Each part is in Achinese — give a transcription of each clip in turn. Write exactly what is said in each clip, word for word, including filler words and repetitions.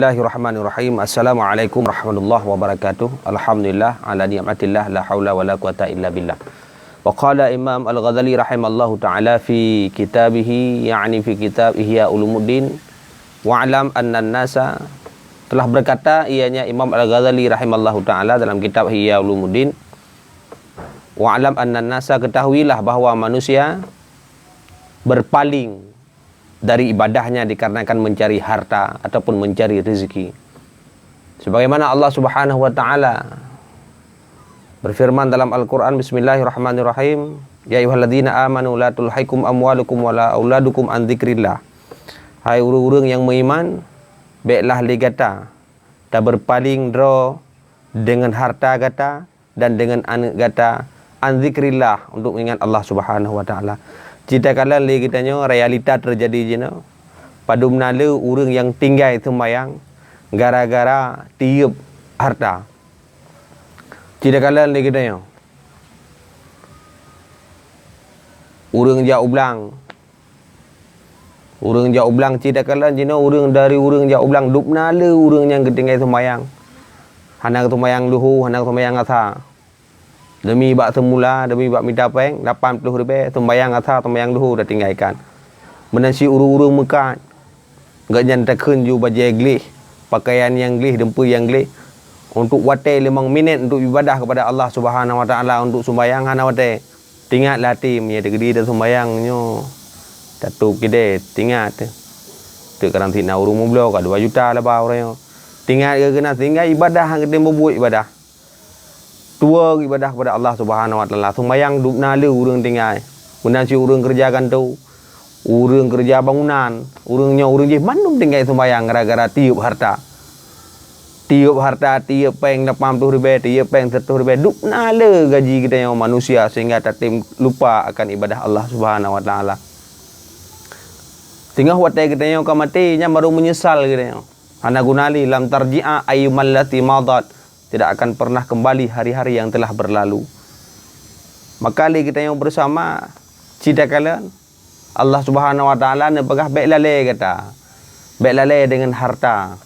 Bismillahirrahmanirrahim. Assalamualaikum warahmatullahi wabarakatuh. Alhamdulillah ala ni'matillah, la haula wala quwata illa billah. Wa qala Imam Al-Ghazali rahimallahu ta'ala fi kitabihi, yakni fi kitab Ihya Ulumuddin, wa'lam annan nasa, telah berkata ianya Imam Al-Ghazali rahimallahu ta'ala dalam kitab Ihya Ulumuddin, wa'lam annan nasa, ketahuilah bahwa manusia berpaling dari ibadahnya dikarenakan mencari harta ataupun mencari rezeki. Sebagaimana Allah Subhanahu wa taala berfirman dalam Al-Qur'an, bismillahirrahmanirrahim, "Ya ayyuhalladzina amanu la tulhikum amwalukum wala auladukum an dzikrillah." Hai ureuëng-ureuëng nyang meuiman, béklah lé gata tabeurpaléng droe deungon harta gata dan deungon aneuëk gata an dzikrillah, untuk mengingat Allah Subhanahu wa taala. Cit takalon lé geutanyoe realita teujadi jinoe. Padum na le ureuëng nyang tinggai seumayang gara-gara tiyeub harta. Cit takalon lé geutanyoe. Ureuëng jak u blang. Ureuëng jak u blang cit takalon jinoe ureuëng dari ureuëng jak u blang dub na le ureuëng nyang geutinggai seumayang. Hana seumayang luho, hana seumayang asa. Demi bak seumula, demi bak mita péng, lapan ploh ribée, seumayang asa, seumayang luho tatinggaikan. Meunan si ureuëng-ureuëng meukat. Gobnyan takheun ju bajée gleh, pakaian nyang gleh, deumpeue nyang gleh, untuk watée limong minét untuk ibadah kepada Allah Subhanahu wa taala, untuk sumbayang hana watée. Tingat lam até, meunyoe teukeudi tasumbayang nyoe, tatôb keudée, tingat. Teuk kadang sit na ureuëng meubloe ka dua juta laba uroe nyoe. Tingat keu keunan, sehingga ibadah han geutem beubuet ibadah. Tuwoe ibadah kepada Allah Subhanahu wa taala. Sumbayang dub na le ureuëng tinggai. Meunan si ureuëng keureuja kantô, ureuëng keureuja bangunan, ureuëng nyoe, ureuëng jih, mandum tinggai sumbayang gara-gara tiyeub harta. Tiyeub harta, tiyeub péng lapan ploh ribée, tiyeub péng seratus ribée, dub na le gaji geutanyoe manusia sehingga tatem lupa akan ibadah Allah Subhanahu wa taala. Singoh watée geutanyoe ka maté, nyan barô meunyeusal geutanyoe. Hana guna lé, lam tarji'a ayyamul lati madat. Tidak akan pernah kembali hari-hari yang telah berlalu. Maka lé geutanyoe bersama, cit takalon, Allah Subhanahu wa taala neupeugah bék lalée gata. Bék lalée deungon harta.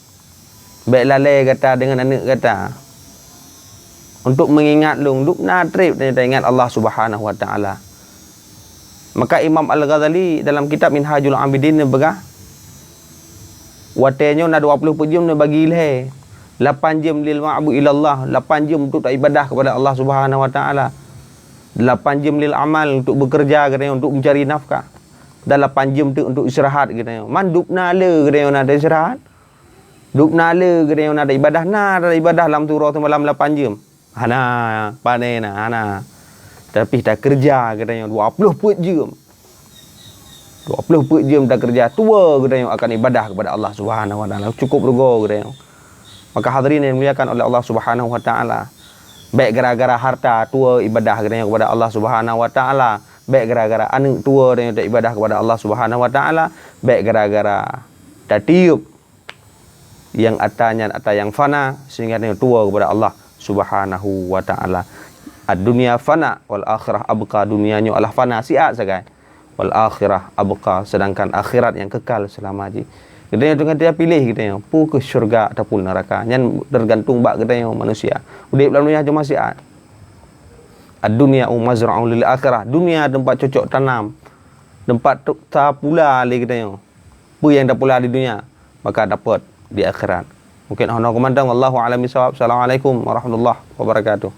Bék lalée gata deungon aneuëk gata. Untuk meungingat lôn, dub na treb tanyoe taingat Allah Subhanahu wa taala. Maka Imam Al-Ghazali dalam kitab Minhajul Abidin neupeugah, watée nyoe na dua ploh peuet jeuem neubagi lhée. Lapan jeuem lil ma'bu ilallah, lapan jeuem untuk taibadah kepada Allah Subhanahu wa taala. Lapan jeuem lil amal, untuk bekerja geutanyoe, untuk mencari nafkah. Dan lapan jeuem teuk untuk istirahat geutanyoe. Man dub na le geutanyoe na istirahat. Dub na le geutanyoe na ibadah, na ibadah lam siuroe simalam lapan jeuem. Hana, pane na, hana. Tapi takeureuja geutanyoe dua ploh peuet jeuem. Dua ploh peuet jeuem takeureuja, tuwoe geutanyoe akan ibadah kepada Allah Subhanahu wa taala. Cukup rugoe geutanyoe. Maka hadirin yang dimuliakan oleh Allah Subhanahu wa taala, bék gara-gara harta tuwoe ibadah geutanyoe kepada Allah Subhanahu wa taala, bék gara-gara aneuëk tuwoe geutanyoe ibadah kepada Allah Subhanahu wa taala, bék gara-gara tatiyeub nyang ata nyan ata nyang fana, sehingga tanyoe tuwoe kepada Allah Subhanahu wa taala. Ad-dunya fana wal akhirah abqa, dunia nyoe adalah fana, siat sagai. Wal akhirah abqa, sedangkan akhirat nyang kekal seulama jih. Geutanyoe teungoh tapiléh geutanyoe, peu kheueh syeuruga ataupun neuraka, nyan teugantung bak geutanyoe manusia. Udeb lam dunia cuma siat. Ad-dunya mazra'un lil akhirah, dunia teumpat cocok tanam, teumpat tu-, tapula lé geutanyoe. Peue nyang tapula di dunia, maka dapet di akhirat. Mungkin hana keumandang, wallahu a'lam bishawab. Assalamualaikum warahmatullahi wabarakatuh.